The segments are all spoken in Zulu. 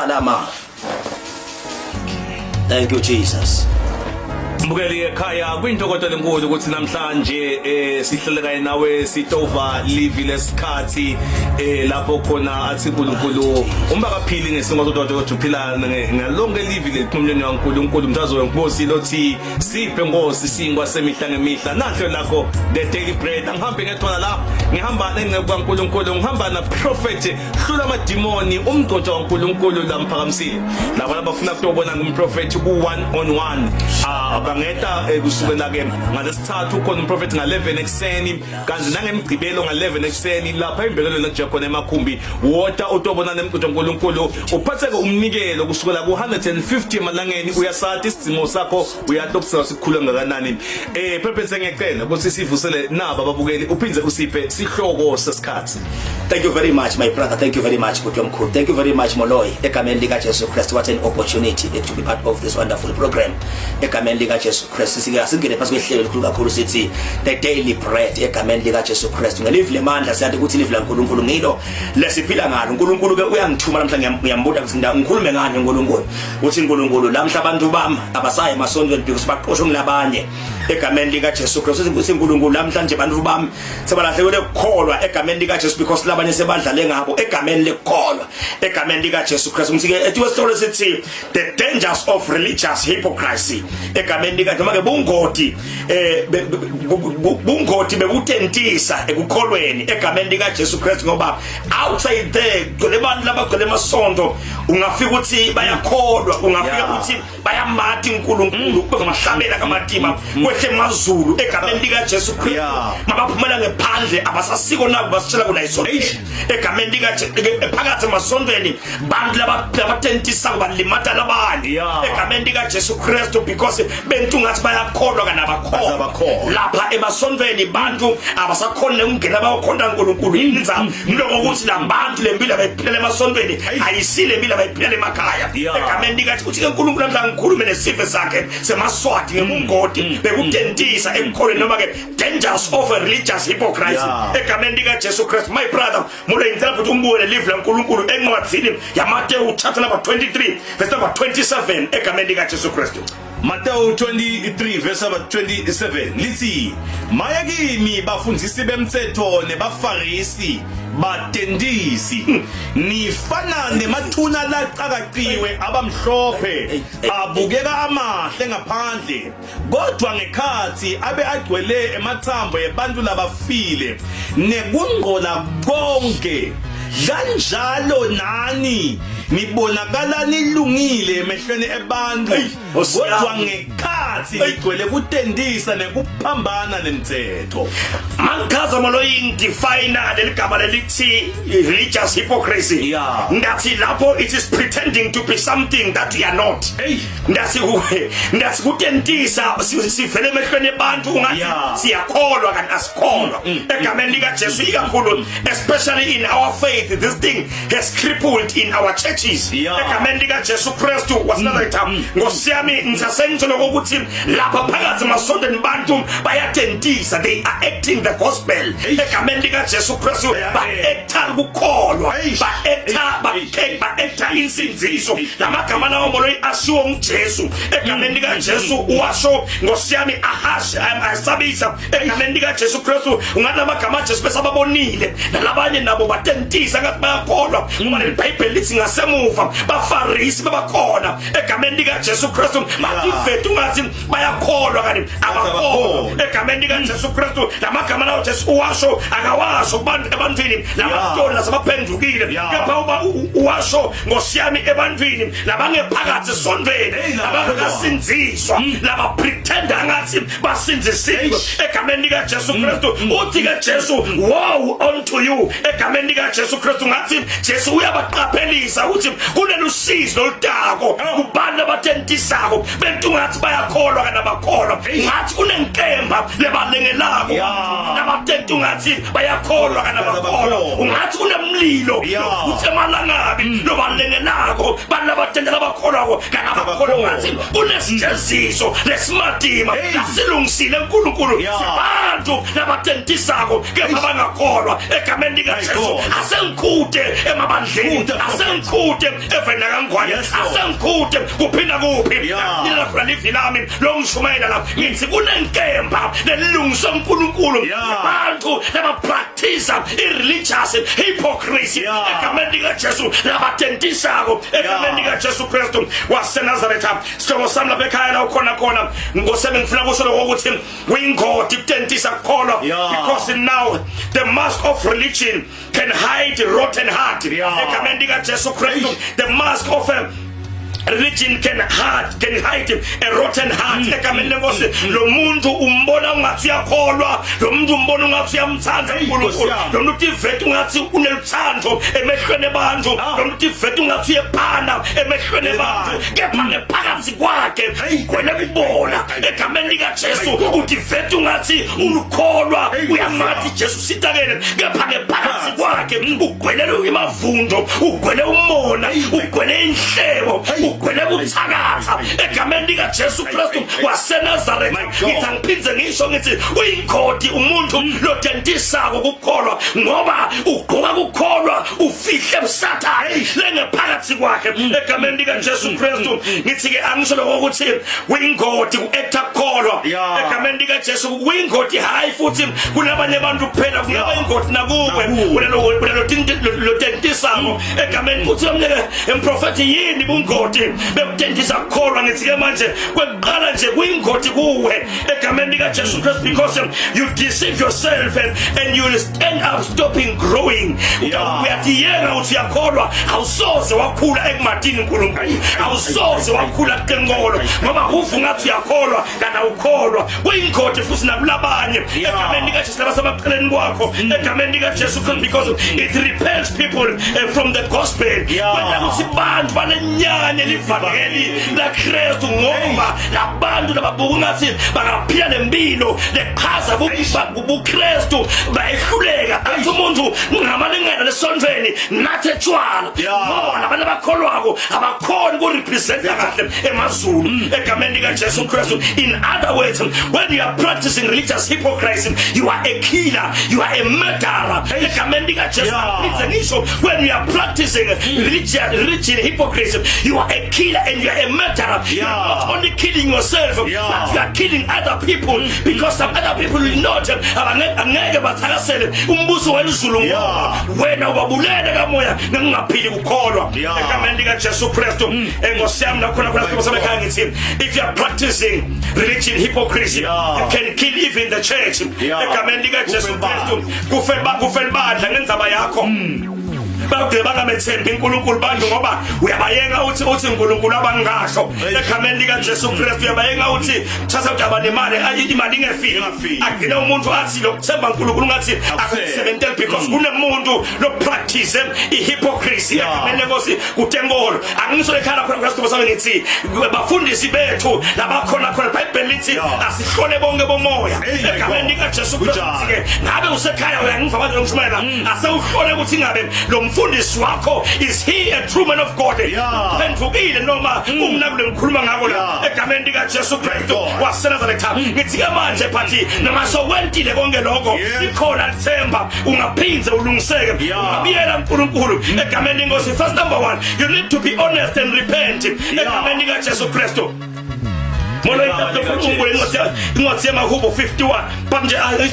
Alama. Thank you, Jesus. Mbukeli ekhaya, kwintokozo lenkulu ukuthi namhlanje sihlele kanye nawe sitova live lesikhathi lapho khona athi uNkulunkulu uma kaphili ngesingo sodwa kodwa uphila ngalonke live leliphumleni kaNkulunkulu. Mthazo wenkosi lothi siphe Nkosi sinkwa semihla ngemihla. Nahlo lakho, The Daily Bread. Angihambe ngedwana la, ngihamba nenceku kaNkulunkulu, ngihamba na prophet Hlula Amadimoni, umgcotsha waNkulunkulu lamphakamisile. Labo labafuna kutobona ngumprofethi ku one on one, bangeta kusukela ke ngalesithathu ukhona umprofethi nga-11 ekuseni, kanti nangemgcibelo nga-11 ekuseni lapha imbelelo la khona emakhumbi. Wota utobona nemgcotsha waNkulunkulu, uphatheke umnikelo kusukela ku-150 emalangeni. Uyasathi isidingo sakho, uyathi lokusika sikhulu ngakanani. Prophet, sengiyacela ukuthi sivusele naba ababukeli, uphindze usiphe sihloko sesikhathi. Thank you very much, my brother. Thank you very much, bhuti omkhulu. Thank you very much, Moloi. Egameni lika Jesu Christ, what an opportunity to be part of this wonderful program. Egameni lika Jesu Christ, sike singene phansi kwehlelo elikhulu kakhulu sithi The Daily Bread egameni lika Jesu Christ. Ngelive lemandla siyathi ukuthi live laNkulunkulu ngilo lesiphila ngalo. uNkulunkulu ke uyangithuma namhla, ngiyambuta ukuthi ngikhulume ngani uNkulunkulu. Uthi uNkulunkulu lamhla abantu bami abasayi emasontweni because baqoshwe ngilabanye egameni lika Jesu Christ. Uthi uNkulunkulu namhlanje abantu bami sebalahlekelwe ukukholwa egameni lika Jesu because labanye sebadlale ngabo egameni lekukholwa egameni lika Jesu Christ. Ngithi ke ethi wesihloko sithi The Dangers of Religious Hypocrisy egameni lika noma ke bungoti bungoti bekutentisa ekukholweni egameni lika Jesu Christ, ngoba outside there gcwele abantu labagcwele emasonto, ungafika ukuthi bayakholwa, ungafika ukuthi bayamati uNkulunkulu, kube ngamahlabela kamatima kwehle emazulu egameni lika Jesu Kristu. Mabaphumela ngephandle abasasiko nabo basitshela kona isonto egameni lika Jesu. Phakathi emasontweni bantu labatentisa balimata labanye egameni lika Jesu Kristu because bentu ngathi bayakholwa kana abakholwa. Abakholwa. Lapha emasontweni bantu abasakhona ukungena bayokhonta uNkulunkulu. Inza ngiloko ukuthi labantu lempilo abayiphilela emasontweni ayisile impilo abayiphilela emakhaya egameni lika uthi ke uNkulunkulu namhla ngikhulume nesive sakhe semaSwati ngebungoti bekutentisa ekukholweni noma ke dangers of a religious hypocrisy egameni lika Jesu Christ. My brother Mulo, ngicela futhi umbuke lelive laNkulunkulu encwadzini yaMateyu chapter number 23 verse number 27 egameni lika Jesu Christ. Matthew 23 verse number 27 lithi, "Maye kimi bafundisi bemthetho nebafarisi, batendisi, nifana nemathuna lacakaciwe abamhlophe, abukeka amahle ngaphandle kodwa ngekhathi abe agcwele emathambo ebantu labafile nekungcola konke. Kanjalo nani nibonakala nilungile emehlweni ebantu, Nkosi kodwa yami. ngekhathi nigcwele kutendisa nekuphambana nemthetho." Mangichaza, Moloyi, ngidefine leli gama lelithi religious hypocrisy. Ngathi lapho it is pretending to be something that you are not. Hey. Ngathi kutentisa, sivele emehlweni ebantu ungathi siyakholwa kanti asikholwa egameni lika Jesu. Ikakhulu, especially in our faith, this thing has crippled in our churches egameni lika Jesu Kristu waseNazaretha. Nkosi yami, ngisasengitsho ukuthi lapha phakathi emasontweni bantu bayatentisa. They are acting the gospel egameni lika Jesu Kristu. Ba-acta ukukholwa, ba-acta ba-acta insindziso. Lamagama lawo, Moloyi, ashiwo nguJesu egameni lika Jesu. Uwasho, Nkosi yami, ahashe ayasabisa egameni lika Jesu Kristu. Ungathi amagama aJesu besababonile nalabanye nabo batentisa ngathi bayakholwa, ngoba leli Bhayibheli lithi ngasemuva bafarisi bebakhona egameni lika Jesu Kristu, bativete ungathi bayakholwa kanti abakholwa egameni lika Jesu Kristu. Lamagama lawo Jesu uwasho, akawasho kubantu ebantwini labatoli lasabaphendukile, kepha uba uwasho, Nkosi yami, ebantwini labangephakathi esontweni, labangakasindziswa, laba pretenda ngathi basindzisiwe egameni lika Jesu Kristu. Uthi ke Jesu, "Woe unto you," egameni lika Jesu Kristu. Ngathi Jesu uyabaqaphelisa ukuthi kunelusizi lolutako kubantu abathentisako bentu ngathi bayakholwa. bayakholwa kana bakholwa. Ngathi kunenkemba lebalengelako labatenta ungathi bayakholwa kana bakholwa. Ungathi kunemlilo uthemalangabi lobalengelako bantu labatenta labakholwako kana bakholwa. Ungathi kunesijeziso lesimatima lasilungisile uNkulunkulu sibantu labatentisako kepha bangakholwa. Egameni likaJesu asengikhute emabandleni, asengikhute eveni lakangwane, asengikhute kuphinda kuphi nila khona livi lami longishumayela la. Ngithi kunenkemba lelungiswe uNkulunkulu abantu labapractice i-religious hypocrisy egameni likaJesu, labatentisako egameni likaJesu Kristu waseNazaretha. Sihlobo sami lapha ekhaya la ukhona khona, ngosemi ngifuna kusho lokho ukuthi kuyingoti kutentisa kukholwa, because now the mask of religion can hide rotten heart. Egameni likaJesu Kristu, the mask of a religion can hide a rotten heart. Egameni lenkosi, lo muntu umbona ungathi uyakholwa, lo muntu umbona ungathi uyamthanda uNkulunkulu, lo muntu ivete ungathi uneluthando emehlweni ebantu, lo muntu ivete ungathi uyephana emehlweni ebantu, kepha ngephakathi kwakhe ugcwele kubola. Egameni likaJesu, uthi vete ungathi ulukholwa, uyamathi Jesu sitakele, kepha ngephakathi kwakhe ugcwele imavundo, ugcwele umona, ugcwele inhlebo, ugcwele kuthakatha. Egameni likaJesu Kristu waseNazaretha, ngithi angiphindze ngisho ngithi uyingoti umuntu lotentisako kukholwa, ngoba ugqoka kukholwa ufihle uSathane lengephakathi kwakhe. Egameni likaJesu Kristu, ngithi ke angisho lokho ukuthi kuyingoti ku-acta kukholwa. Egameni likaJesu, kuyingoti hayi futhi kunabanye abantu kuphela, kungaba ingoti nakuwe kunalo lotentisako. Egameni uthi omnyeke emprofeti, yini bungoti bekutentisa kukholwa? Ngithi ke manje kwekuqala nje kuyingoti kuwe egameni likaJesu Kristu, because you deceive yourself and you will end up stopping growing. Uyatiyeka uthi uyakholwa, awusoze wakhula ekumatini uNkulunkulu, awusoze wakhula kutenkolo, ngoba uva ungathi uyakholwa kanti awukholwa. Kuyingoti futhi nakulabanye egameni likaJesu labasemaceleni kwakho egameni likaJesu Kristu, because it repels people from the gospel. Kwenta ukuthi bantu balenyanye livangeli laKristu, ngoba labantu lababuka ungathi bangaphila lempilo lechaza buKristu bayehluleka. Athi umuntu ngamalingana lesontweni nathi etshwala, ngoba labantu abakholwako abakhoni kurepresenta kahle emazulu egameni likaJesu Kristu. In other words, when you are practicing religious hypocrisy, you are a killer, you are a murderer egameni likaJesu. Phindze ngisho, when you are practicing religion hypocrisy, you are a killer and you are a murderer. You are not only killing yourself, but you are killing other people, because some other people will not angeke bathakasele umbuso welizulu, ngoba wena ubabulele kamoya ngingaphili kukholwa egameni likaJesu Kristu. Enkosi yami, nakhona khona sihlobo sami, ngithi if you are practicing religion hypocrisy, you can kill even the church egameni likaJesu Kristu. Kufe kufe libandla ngendzaba yakho, bagcine bangamethembi uNkulunkulu bantu, ngoba uyabayenga uthi uNkulunkulu abangasho. Egameni likaJesu Kristu, uyabayenga uthi thatha udaba nemali, imali ingefiki. Ingafiki. Agcine umuntu athi lokuthemba uNkulunkulu ngathi akusebenteli, because kunemuntu lo practice ihypocrisy egameni lenkosi kutenkolo. Angisho ekhaya khona Kristu sami, ngithi bafundisi bethu labakhona khona, iBhayibheli lithi asihlole bonke bomoya Hey, my egameni God. likaJesu Kristu. Kunjalo. Ke ngabe usekhaya uyangiva manje ngishumayela, asewuhlole ukuthi ngabe lo mfundisi wakho, is he a true man of God? Phendukile noma umnakule ngikhuluma ngako la egameni likaJesu Kristu God. waseNazaretha. Ngithi ke manje phathi noma sowentile konke lokho, ikhona lithemba, ungaphindze ulungiseke, ungabiyela uNkulunkulu egameni lenkosi. First, number 1, you need to be honest and repent egameni likaJesu Kristu. Molo. Igama likaJesu. Incwadi yamahubo 51 manje, angibe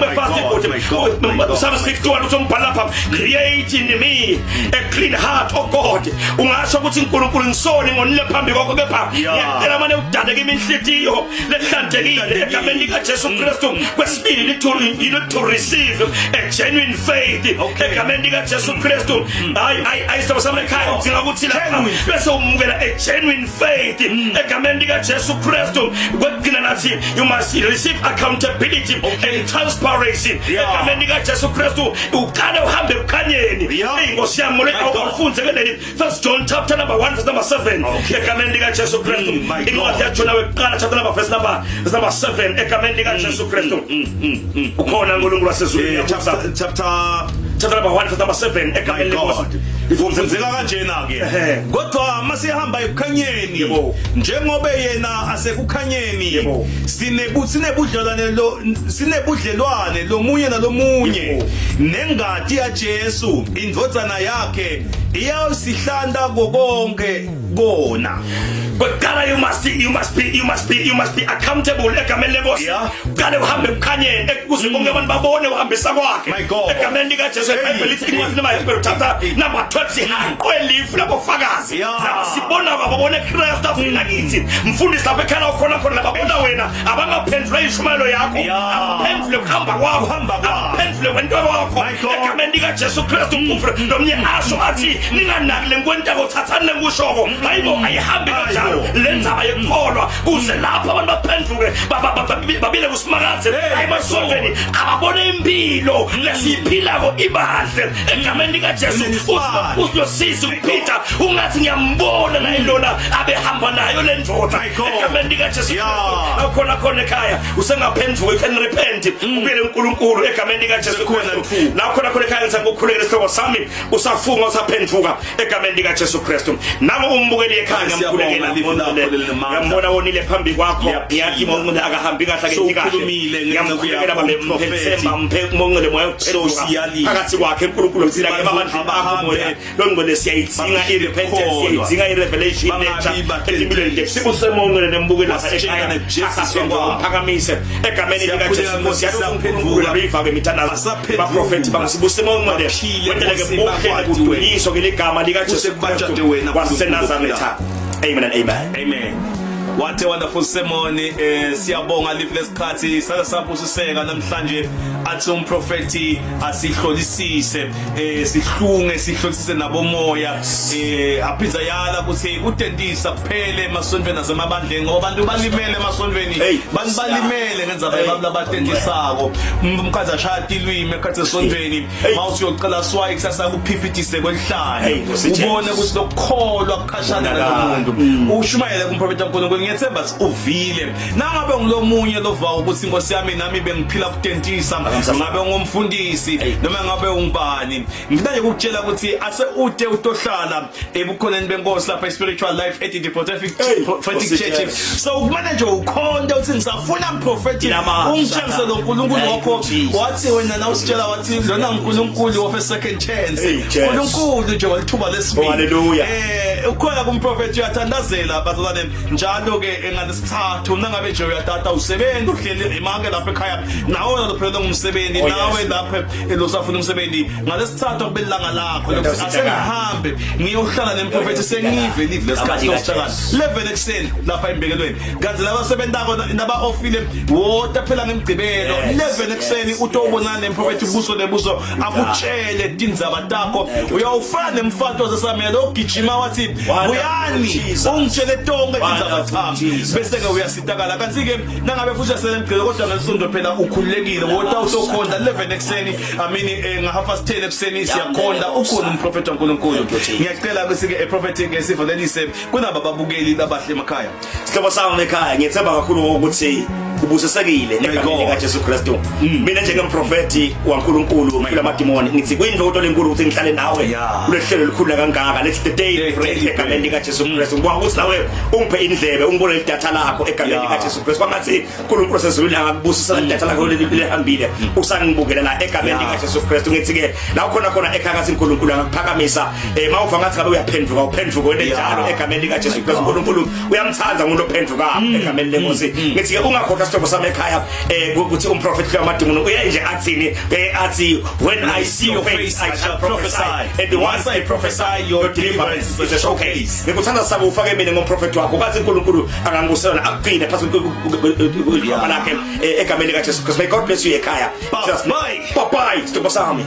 My fast God, my God, my God. Psalms 51 uthi umbhala lapha, "Create in me a clean heart, O God." Ungasho ukuthi uNkulunkulu ngisoni, ngonile phambi kwakho, kepha ngiyacela manje udale kimi inhlitiyo lehlantekile egameni likaJesu Kristu. Kwesibili, you need to receive a genuine faith egameni likaJesu Kristu. Hayi hayi hayi, sihlobo sami ekhaya, udinga ukuthi lapha Genuine. bese umukela a genuine faith egameni likaJesu. likaJesu Kristu. Kwekugcina nathi you must receive accountability and transparency egameni likaJesu Kristu. Uqale uhambe ekukhanyeni. Hey Nkosi yami, My God. awufunze ke leli First John chapter number 1 verse number 7 egameni likaJesu Kristu. My God. Incwadi yaJona wekuqala chapter number verse number 7 egameni likaJesu Kristu. Ukhona uNkulunkulu wasezulwini. Yakusa. Chapter Chapter number 1 verse number 7 My egameni God. lenkosi. Ifunzeka kanjena ke. Kodwa masihamba ekukhanyeni njengoba yena asekukhanyeni, sinebudlelwane lomunye nalomunye, nengati yaJesu indvodzana yakhe iyawusihlanta kokonke kona. Kuqala you must be accountable egameni lenkosi. Uqale uhambe ekukhanyeni ukuze bonke abantu babone uhambisa kwakhe My God. egameni likaJesu. IBhayibheli lithi, incwadi namaHebheru chapter number 12, sihaqwe lifu labofakazi laba sibona babone Kristu afika kithi. Mfundisi, lapha ekhaya ukhona khona, lababona wena, abangaphendula ishumayelo yakho, abaphendule ukuhamba kwakho, Ukuhamba kwakho. abaphendule kwento kwakho My God. egameni likaJesu Kristu. Umfre nomnye asho athi, "Ninganaki lenkwentako, thathani lenkushoko." Hayibo, ayihambi kanjalo le ndzaba yekukholwa, kuze lapho abantu baphenduke babile kusimakadze. Hey, Hayi, emasontweni ababone impilo lesiyiphilako ibahle egameni likaJesu. Nenisibani. Usilosizi uPeter ungathi, "Ngiyambona naye lona abehamba nayo le ndoda," My God. egameni likaJesu Kristu. Khona khona ekhaya usengaphenduka, you can repent, ubuyele uNkulunkulu egameni likaJesu Sekukhona Kristu. lithuba. La khona khona ekhaya ngithanda ukukhulekela isihlobo sami, usafunga, usaphenduka egameni likaJesu Kristu. Nango umbukeli ekhaya, Siyabonga, ngiyamkhulekela. lifu lakho lelinamandla. Ngiyambona wonile phambi kwakho. Liyaphila. Ngiyathi mongcele akahambi kahle, akendi kahle. Sowukhulumile ngenceku Ngiyamkhulekela yakho, babe, umprofethi. mphethemba, mphe mongcele moya wokuphenduka Sowusiyalile. phakathi kwakhe. uNkulunkulu Ukuthi uphila abantu emabandleni akho, abahambe moya longcwele. Siyayidzinga baphile i-repentance, kukholwa. siyayidzinga i-revelation Bangabi entsha bathenjisi. empilweni lethu. Sibuse mongcele nembukeli lapha Wasitshela ekhaya, nekujeziswa asaphenduka, kwakho. umphakamise egameni Siyakhuleka, likaJesu. Nkosi Nkosi, uNkulunkulu siyaphenduka. abiva ke imithandazo Asaphenduka. baprofethi bangisibuse mongcwele, Baphile, wenteleke Nkosi, buhle bakwati wena. kudunyiswa ngeligama likaJesu Kuze kubatshate Kristu wena, Nkulunkulu waseNazaretha. Amen and amen. Amen. What a wonderful sermon. Siyabonga live lesikhathi sase sabusiseka namhlanje. Athi umprofeti asihlolisise, sihlunge, sihlolisise nabomoya, aphinza yala ukuthi kudentisa kuphele emasontweni nasemabandleni, ngoba abantu balimele emasontweni. Hey. Bantu balimele ngendzaba Hey. yabantu labatentisako. Umkhathi ashaya tilwimi ekhathi esontweni, Hey. mawusuyocela swayi kusasa kuphiphithise kwelihlane, Hey, Nkosi Jesu. ubone ukuthi lokukholwa kukhashana Bonakala. nalomuntu. Ushumayele kumprofeti kaNkulunkulu, ngiyethemba uvile. Nangabe ngilomunye lova ukuthi, "Inkosi yami, nami bengiphila kudentisa," ngabe ungumfundisi Hey. noma ngabe ungubani, ngifuna nje ukukutshela ukuthi ase ude utohlala ebukhoneni benkosi lapha spiritual life at the prophetic Hey, prophetic Nkosi church. Jesu. So kumele nje ukhonte uthi, "Ngisafuna mprofeti, Inamandla. ungitshengise lo nkulunkulu Thank you, wakho." Jesus. Wathi wena nawusitshela, wathi lona uNkulunkulu of a second chance, Hey, Jesu. uNkulunkulu nje walithuba lesibili. Oh, hallelujah. Ukhona kumprofeti, uyathandazela bazalwane njalo ke ngalesithathu. Nangabe nje uyatata usebenza, uhleli imanke lapha ekhaya, nawe lophelelwe ngumsebenzi, Oh, yes. nawe lapha losafuna umsebenzi, ngalesithathu kube ilanga lakho lokuthi Uyathandazela. asengihambe ngiyohlala nemprofeti, sengive live lesikhathi Amandla losithakala kaJesu. 11 ekuseni lapha embekelweni. Kanti labasebentako naba-ofile, wota phela ngemgcibelo 11 ekuseni, utobonana nemprofeti buso nebuso, akutshele tindzaba takho. Uyawufana nemfati waseSamariya ogijima wathi, Wonderful "Buyani, Jesus. ungitshele tonke tindzaba Wonderful tami." Jesus. Bese-ke uyasitakala. Kanti-ke nangabe futhi uyaselemgcibelo, kodwa ngelisonto phela ukhululekile, wota utokhonda 11 ekuseni, I mean nga-10:30 ekuseni siyakhonda, ukhona umprofeti waNkulunkulu. Thank you, Jesus. Ngiyacela bese-ke eprofethi-ke sivalelise kunaba babukeli labahle emakhaya. Sihlobo sami ekhaya, ngiyethemba kakhulu ukuthi ubusisekile egameni God. likaJesu Kristu. Mina njengemprofeti waNkulunkulu kulamadimoni, ngithi kuyintokozo lenkulu ukuthi ngihlale nawe kulehlelo elikhulu kangaka. Let's the day The bread daily egameni bread. likaJesu Kristu. Ngibonga ukuthi nawe ungiphe indlebe, ungibone idatha lakho egameni likaJesu Kristu. Kwangathi uNkulunkulu osezulwini angakubusisa idatha lakho lihambile usangibukela la egameni likaJesu Kristu. Ngithi ke la ukhona khona ekhaya, ngathi uNkulunkulu angakuphakamisa. Mawuva ngathi ngabe uyaphenduka, uphenduke wena njalo egameni likaJesu Kristu. uNkulunkulu uyamthanda umuntu ophendukayo egameni lenkosi. Ngithi ke ungakhohlwa, sihlobo sami ekhaya, ukuthi umprofeti wamadimoni uye nje athini, athi, "When I see your face, I shall prophesy, and once I prophesy, your deliverance is a showcase." Ngikuthanda sabo ufake mina ngomprofeti wakho, kathi uNkulunkulu angangusela akugcine phasi kwegama lakhe, egameni likaJesu Kristu. May God bless you ekhaya. Bye Just bye. Bye bye, sihlobo sami.